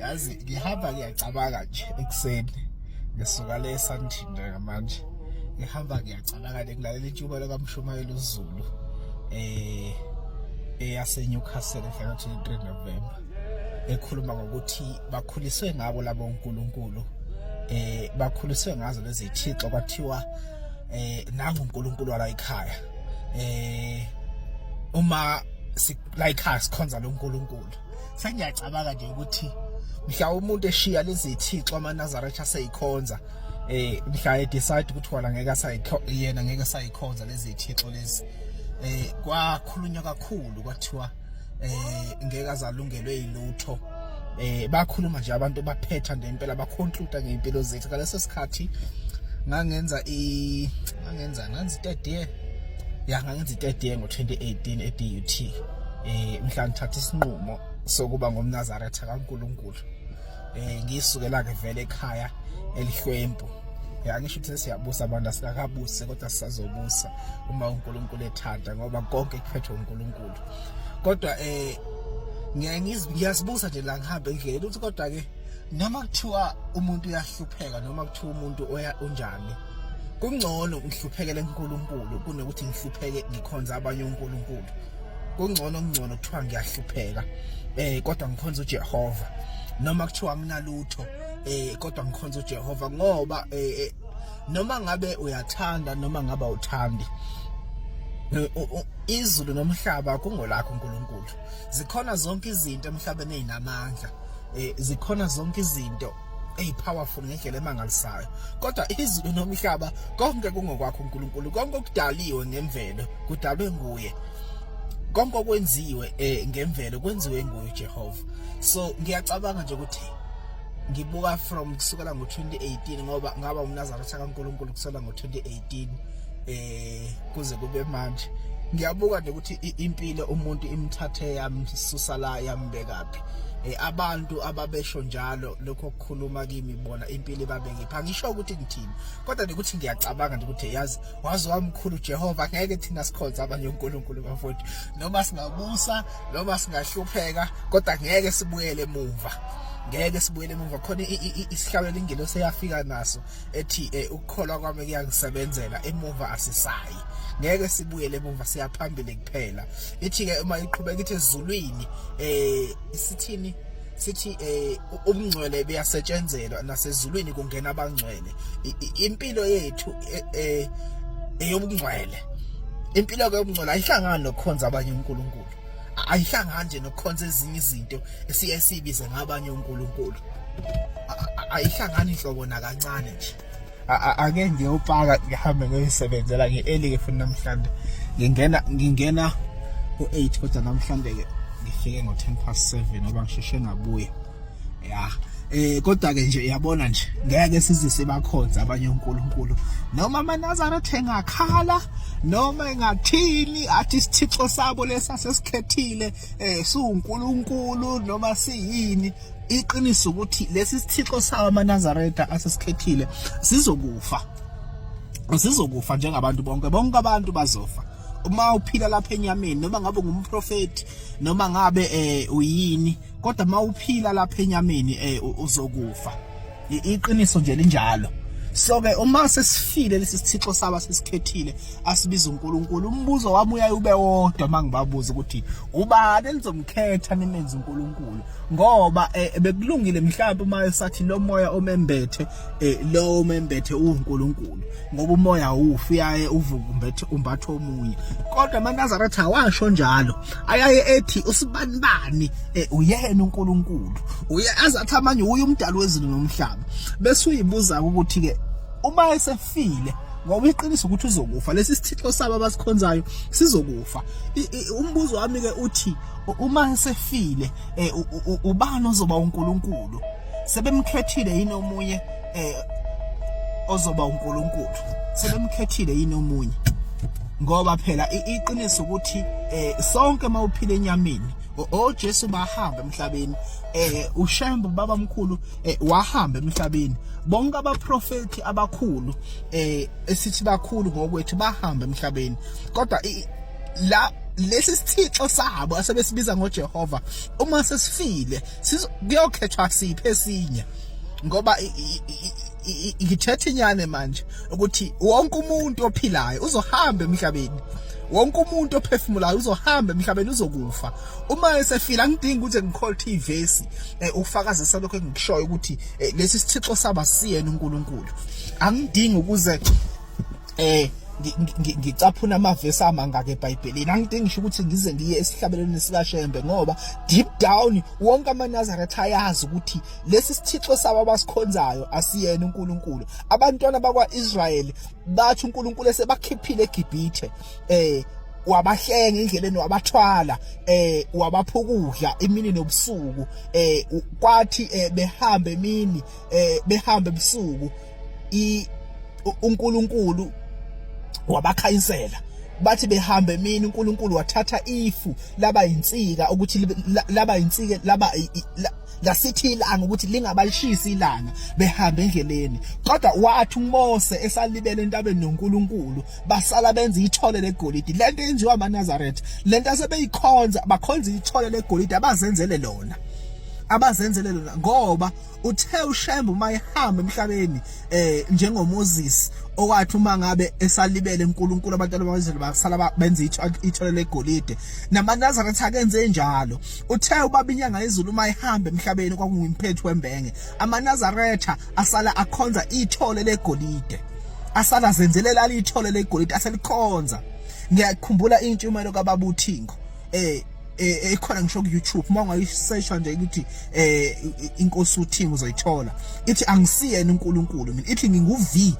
Yazi ngihamba ngiyacabanga nje ekuseni ngisuka le eSandton njengamanje, ngihamba ngiyacabanga nje, ngilalela intshumayelo kaMshumayeli uZulu eyase Newcastle mhla ka 23 November, ekhuluma ngokuthi bakhuliswe ngabo labo uNkulunkulu, bakhuliswe ngazo lezi thixo, kwathiwa nangu uNkulunkulu wala ekhaya, uma la ekhaya sikhonza lo uNkulunkulu. Sengiyacabanga nje ukuthi mhla umuntu eshiya lezi thixo amaNazaretha aseyikhonza, mhla e decide ukuthi wala ngeke asayikho, yena ngeke sayikhonza lezi thixo lezi, kwakhulunywa kakhulu, kwathiwa ngeke azalungelwe yilutho. Bakhuluma nje abantu, baphetha nje impela, baconclude ngeimpilo zethu. Ngaleso sikhathi ngangenza i ngangenza nganza i-third year, ya, ngangenza i-third year ngo-2018 e-DUT, mhla ngithatha isinqumo sokuba ngumNazaretha kaNkuluNkulu. Ngisukela ke vele ekhaya elihlwempu. Ya, ngisho ukuthi siyabusa abantu, asikakabusi, kodwa sisazobusa uma uNkulunkulu ethanda, ngoba konke kuphethwe uNkulunkulu. Kodwa ngiyazibuza nje la ngihamba endleleni ukuthi kodwa ke noma kuthiwa umuntu uyahlupheka, noma kuthiwa umuntu oya unjani, kungcono ngihluphekele uNkulunkulu kunokuthi ngihlupheke ngikhonza abanye uNkulunkulu. Kungcono kuthiwa ngiyahlupheka kodwa ngikhonza uJehova, noma kuthiwa nginalutho kodwa ngikhonza uJehova, ngoba noma ngabe uyathanda noma ngabe awuthandi, izulu nomhlaba kungolakho uNkulunkulu. Zikhona zonke izinto emhlabeni ezinamandla, zikhona zonke izinto eyipowerful ngendlela emangalisayo, kodwa izulu nomhlaba konke kungokwakho uNkulunkulu. Konke okudaliwe ngemvelo kudalwe nguye, konke okwenziwe ngemvelo kwenziwe nguye uJehova. So ngiyacabanga nje ukuthi ngibuka from kusukela ngo-2018, ngoba ngaba umNazaretha kaNkulunkulu kusukela ngo-2018 kuze kube manje, ngiyabuka nje ukuthi impilo umuntu imthathe yamsusa la yambekaphi. Abantu ababesho njalo lokho okukhuluma kimi, bona impilo ibabekephi? Angisho ukuthi ngithini, kodwa nje ukuthi ngiyacabanga nje ukuthi yazi waze wamkhulu uJehova. Ngeke thina sikhonze abanye uNkulunkulu, bafowethu. Noma singabusa, noma singahlupheka, kodwa ngeke sibuyele emuva, ngeke sibuyele emuva. Khona isihlabelo ingelosi eyafika naso ethi ukukholwa kwami kuyangisebenzela, emuva asisayi, ngeke sibuyele emuva, siyaphambili kuphela. Ithi ke uma iqhubeka ithi ezulwini sithini, sithi ubungcwele buyasetshenzelwa, nasezulwini kungena abangcwele. Impilo yethu eyobungcwele. Impilo ke yobungcwele ayihlangani nokukhonza abanye uNkulunkulu, ayihlangani nje nokukhonza ezinye izinto esiye sibize ngabanye uNkulunkulu, ayihlangani inhlobo nakancane nje. Ake ngiyopaka, ngihambe ngiyoyisebenzela. Ngi-early ke futhi namhlanje, ngingena ku-8, kodwa namhlanje ke ngifike ngo-7:10 ngoba ngisheshe ngabuya. Ya, kodwa ke nje uyabona nje, ngeke size sibakhonze abanye uNkulunkulu, noma amaNazaretha engakhala noma engathini, athi isithixo sabo lesa sesikhethile siwuNkulunkulu noma siyini. Iqiniso ukuthi lesi sithixo sawo amaNazaretha asesikhethile sizokufa, sizokufa njengabantu bonke. Bonke abantu bazofa uma uphila lapha enyameni, noma ngabe ngumprofeti noma ngabe uyini, kodwa uma uphila lapha enyameni uzokufa. Iqiniso nje linjalo. So ke uma sesifile lesi sithixo saba sesikhethile asibiza uNkulunkulu, umbuzo wami uyaye ube wodwa mangibabuza ukuthi ubani elizomkhetha nimenze uNkulunkulu? Ngoba bekulungile mhlawumbe uma esathi lo moya omembethe, lo omembethe uNkulunkulu, ngoba umoya ufi, uyaye uvuka umbethe umbatho omunye. Kodwa amaNazaretha awasho njalo, ayaye ethi usibanibani uyena uNkulunkulu, uye azathi amanye uye umdali wezulu nomhlaba. Bese uyibuza ukuthi ke uma esefile, ngoba iqiniso ukuthi uzokufa, lesi sithixo sabo abasikhonzayo sizokufa. Umbuzo wami ke uthi uma esefile, ubani ozoba uNkulunkulu? Sebemkhethile yini omunye ozoba uNkulunkulu? Sebemkhethile yini omunye? Ngoba phela iqiniso ukuthi sonke mawuphila enyameni, oJesu bahamba emhlabeni, uShembe baba mkhulu wahamba emhlabeni, bonke abaprofeti abakhulu, esithi bakhulu ngokwethu, bahamba emhlabeni, kodwa la Lesi sithixo sabo asebesibiza ngoJehova uma sesifile kuyokhethwa siphi esinye, ngoba ngithethe inyane manje ukuthi wonke umuntu ophilayo uzohamba emhlabeni, wonke umuntu ophefumulayo uzohamba emhlabeni, uzokufa. Uma esefile, angidingi ukuthi ngikhothe ivesi ukufakazisa lokho engikushoyo ukuthi lesi sithixo saba siyena uNkulunkulu. Angidingi ukuze ngicaphuna amavesi amangaka eBhayibhelini, angidingi ngisho ukuthi ngize ngiye esihlabelweni sikaShembe, ngoba deep down wonke amaNazaretha ayazi ukuthi lesi sithixo sabo abasikhonzayo asiyena uNkulunkulu. Abantwana bakwaIsrayeli bathi uNkulunkulu esebakhiphile eGibhithe, wabahlenga endleleni, wabathwala, wabapha ukudla imini nobusuku, kwathi behamba emini, behamba ebusuku, uNkulunkulu wabakhanyisela. Bathi behamba emini, uNkulunkulu wathatha ifu laba yinsika, ukuthi laba yinsika, laba lasithi ilanga ukuthi lingabalishisi ilanga behamba endleleni. Kodwa wathi uMose esalibele entabeni noNkulunkulu, basala benza ithole legolide. Lento yenziwa amaNazaretha, lento asebeyikhonza, bakhonza ithole legolide abazenzele lona, abazenzele lona, ngoba uthe uShembe uma ehamba emhlabeni njengoMoses owathi uma ngabe esalibele uNkulunkulu, abantwana bakwaIsrayeli basala benza ithole legolide, namaNazaretha akenze njalo. Uthe ubaba inyanga yezulu uma ehamba emhlabeni, kwakungumphethu wembenge, amaNazaretha asala akhonza ithole legolide, asala zenzelela ithole legolide aselikhonza. Ngiyakhumbula intshumayelo kababa uThingo ekhona ngisho ku YouTube, uma ungayisesha nje ukuthi inkosi uThingo uzoyithola, ithi angisiyena uNkulunkulu mina, ithi ngingu V,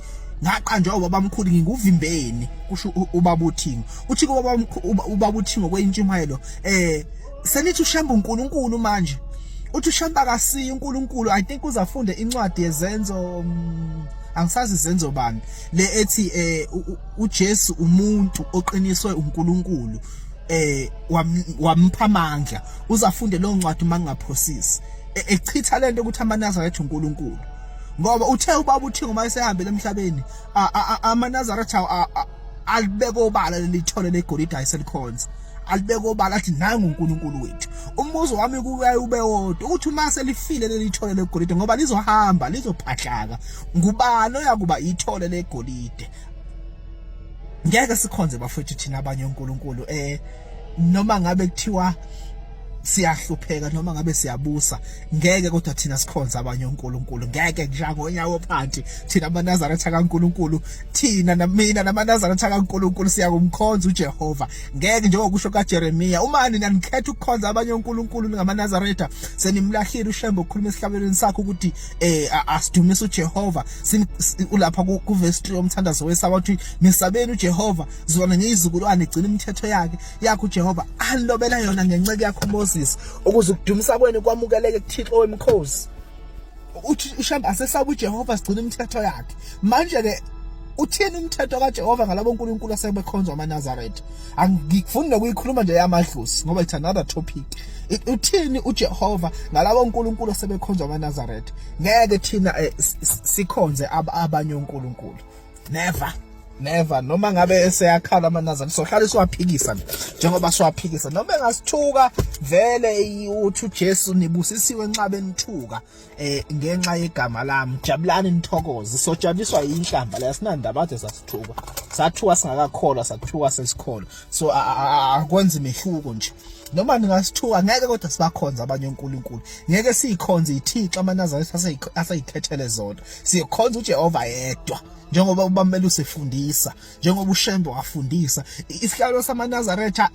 ngaqanjwa ubaba mkhulu, nginguvimbeni, kusho ubaba uThingo. Uthi ubaba ubaba uThingo kweintshumayelo senithi uShembe uNkulunkulu manje, uthi uShembe akasiye uNkulunkulu. I think uzafunde incwadi yezenzo, angisazi izenzo bani le ethi uJesu umuntu oqiniswe uNkulunkulu, wampha amandla. Uzafunde lo ncwadi uma ngingaphosisi, echitha lento ukuthi amaNazaretha uNkulunkulu, ngoba uthe ubaba uThingo uma esehambele emhlabeni, amaNazaretha alibeka obala leli thole legolide ayiselikhonza, alibeka obala athi nangu uNkulunkulu wethu. Umbuzo wami kuyaye ube wodwa ukuthi uma selifile leli thole legolide, ngoba lizohamba lizophahlaka, ngubani oyakuba ithole legolide? Ngeke sikhonze bafethu thina abanye uNkulunkulu, noma ngabe kuthiwa siyahlupheka, noma ngabe siyabusa, ngeke kodwa thina sikhonza abanye uNkulunkulu. Ngeke nje ngonyawo phansi thina amaNazaretha kaNkulunkulu, thina namina namaNazaretha kaNkulunkulu siyakumkhonza uJehova. Ngeke, njengokusho kaJeremiya, uma nina nikhetha ukukhonza abanye uNkulunkulu ningamaNazaretha, senimlahlile uShembe ukukhuluma esihlabelweni sakhe ukuthi asidumise uJehova. Ulapha ku verse 3 yomthandazo wesabathi, mesabeni uJehova zona ngeyizukulwane, igcina imithetho yakhe uJehova anilobela yona ngenceke yakho Moses, ukuze ukudumisa kwenu kwamukeleke kuThixo wemikhosi. Uthi uShembe asesaba uJehova, sigcina imithetho yakhe. Manje ke uthini umthetho kaJehova ngalabo uNkulunkulu asebekhonzwa amaNazaretha? Angifuni nokuyikhuluma nje yamadlozi ngoba it's another topic. Uthini uJehova ngalabo uNkulunkulu asebekhonzwa amaNazaretha? Ngeke thina sikhonze abanye uNkulunkulu, never, never. Noma ngabe eseyakhala amaNazaretha, sohlala siwaphikisa njengoba siwaphikisa, noma engasithuka vele. Uthi uJesu, nibusisiwe nxa benithuka ngenxa yegama lami, jabulani nithokoze. Sojabuliswa inhlamba la, sinandaba ade sasithuka, sathuka singakakholwa, sathuka sesikholwa, so akwenzi mehluko nje noma ningasithuka. Ngeke kodwa sibakhonza abanye uNkulunkulu, ngeke siyikhonze ithixo amaNazaretha aseyikhethele zona. Siyokhonza uJehova yedwa, njengoba ubamele usefundisa, njengoba uShembe wafundisa. Isihlalo samaNazaretha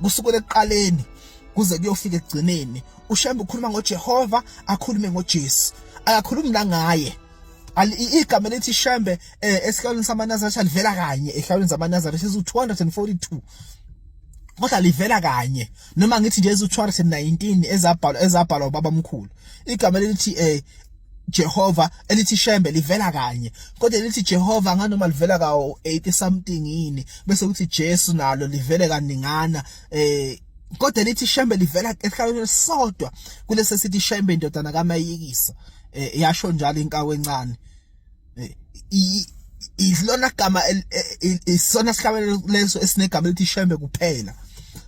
kusukela ekuqaleni kuze kuyofika ekugcineni, uShembe ukhuluma ngoJehova, akhulume ngoJesu, akakhulumi la ngaye. Igama elithi Shembe esihlalweni samaNazaretha livela kanye ehlalweni zamaNazaretha ezu-242, kodwa livela kanye, noma ngithi nje ezu-219 ezabhalwa ubaba mkhulu. Igama elithi Jehova, elithi Shembe livela kanye, kodwa elithi Jehova nganoma livela kawo 80 something yini, bese kuthi Jesu nalo livele kaningana, kodwa elithi Shembe livela esihlalweni sodwa kulesi sithi Shembe indodana kaMayikisa. Yasho njalo inkawu encane, ilona gama, isona sihlabelo leso esinegama elithi Shembe kuphela.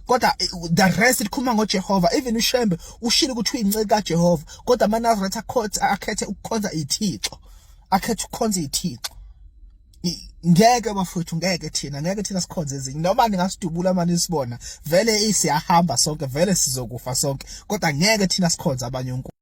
Kodwa the rest likhuluma ngoJehova. Even uShembe ushilo ukuthi uyinceku kaJehova, kodwa amaNazaretha akhethe ukukhonza ithixo, akhethe ukukhonza ithixo. Ngeke bafowethu, ngeke thina, ngeke thina sikhonze ezinye. Noma ningasidubula manje sibona vele isiyahamba sonke, vele sizokufa sonke, kodwa ngeke thina sikhonze abanye uNkulunkulu.